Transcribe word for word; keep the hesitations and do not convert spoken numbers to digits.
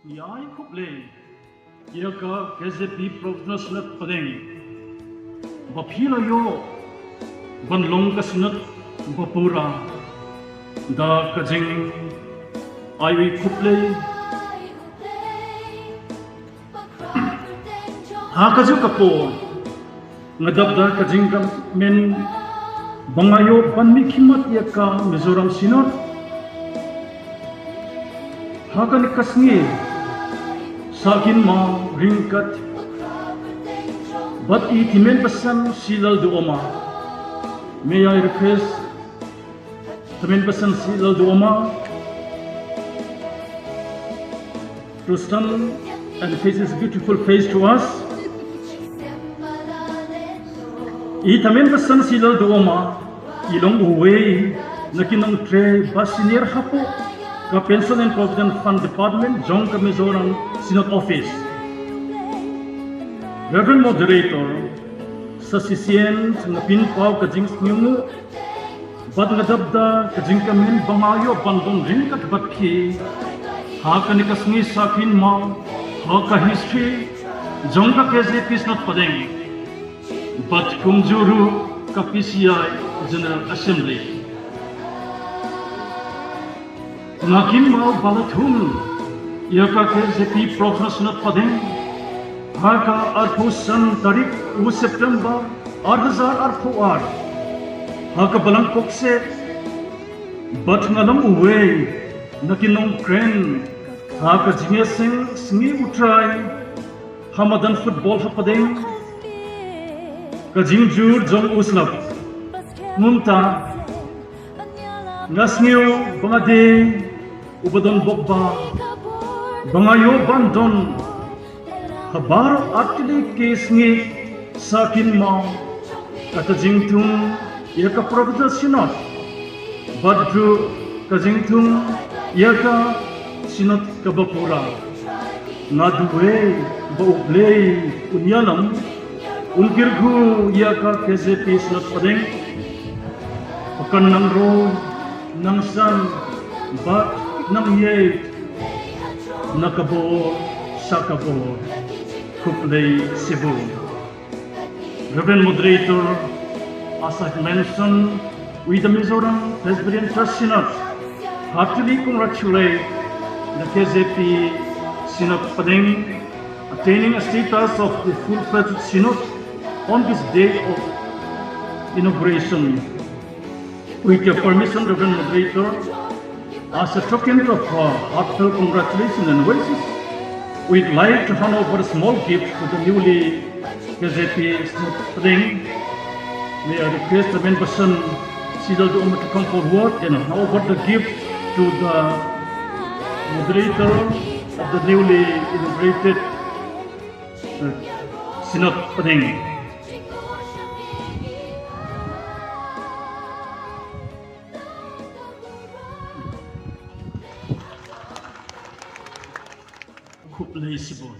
Ïai khublei ïa ka K J P Provincial Synod Pdeng ba phi la ïoh ban long ka Synod ba pura. Da ka jing ai ïai khublei ha ka juh ka por, nga dap da ka jingkmen ba nga ïoh ban mih khmat ïa ka Mizoram Synod ha kane ka sngi Sakin Maw ryngkat bad i Tymmen Basan C Lalduwoma. May I request Tymmen Basan C Lalduwoma to stand and face his beautiful face to us. I Tymmen Basan C Lalduwoma i long uwei na ki nongtrei ba senior hapoh ka Pension and Provident Fund Department jong ka Mizoram Synod Office. Reverend Moderator, sa shisien nga pynpaw ka jingsngewnguh bad nga dap da ka jingkmen ba nga ïoh ban don ryngkat bad phi ha kane ka sngi Sakin Maw ha ka history jong ka K J P Synod Pdeng bad kumjuh ruh ka P C I General Assembly. Nga kynmaw ba la thung ïa ka K J P Provincial Synod Pdeng ha ka arphew san tarik u September ar hajar arphew ar ha ka Balang Pokse, bad nga long uwei na ki nongkren ha ka jingïaseng sngi U Trai ha madan football hapdeng ka jingjur jong u slap. Mynta nga sngew ba nga dei uba don bok ba, ba nga ïoh ban don ha baroh artylli ki sngi Sakin Maw, kata jingthung ïa ka Provincial Synod bad ruh ka jingthung ïa ka Synod kaba pura. Nga duwai ba U Blei un ïalam, un kyrkhu ïa ka K J P Synod Pdeng ba kan nang roi, nang san bad nang ïeit na ka bor sha ka bor. Khublei shibun. Reverend Moderator, as I've mentioned, we the Mizoram Presbyterian Church Synod heartily congratulate the K J P Synod Pdeng attaining a status of the full-fledged synod on this day of inauguration. With your permission, Reverend Moderator, as a token of our heartfelt congratulations and wishes, we'd like to hand over a small gift to the newly K J P Synod Pdeng. May I request the Tymmen Basan C Lalduwoma to come forward and hand over the gift to the moderator of the newly inaugurated, uh, Synod Pdeng. Khublei shibun.